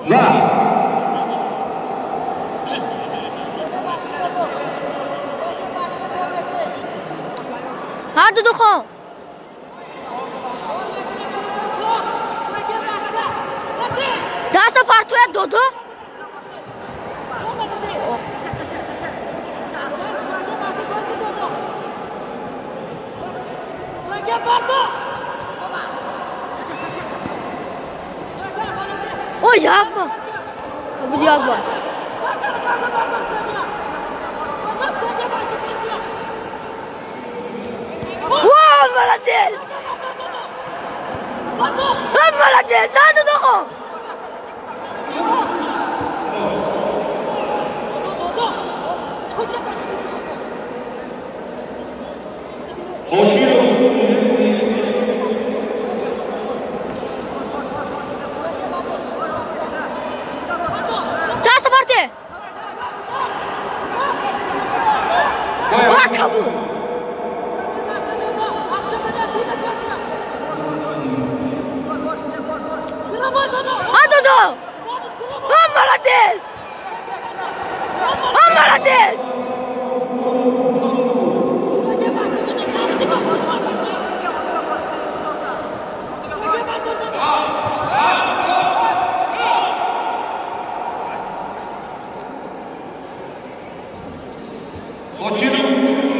Два. Ҳа, Дудухон. Даста партоя, Додо. О, як бор. Кабуд як бор. Во, молодец! А, молодец! А, Дудухон! Даста парте! Ва, кабуд! А, Додо! А, молодец! А, молодец! Continua.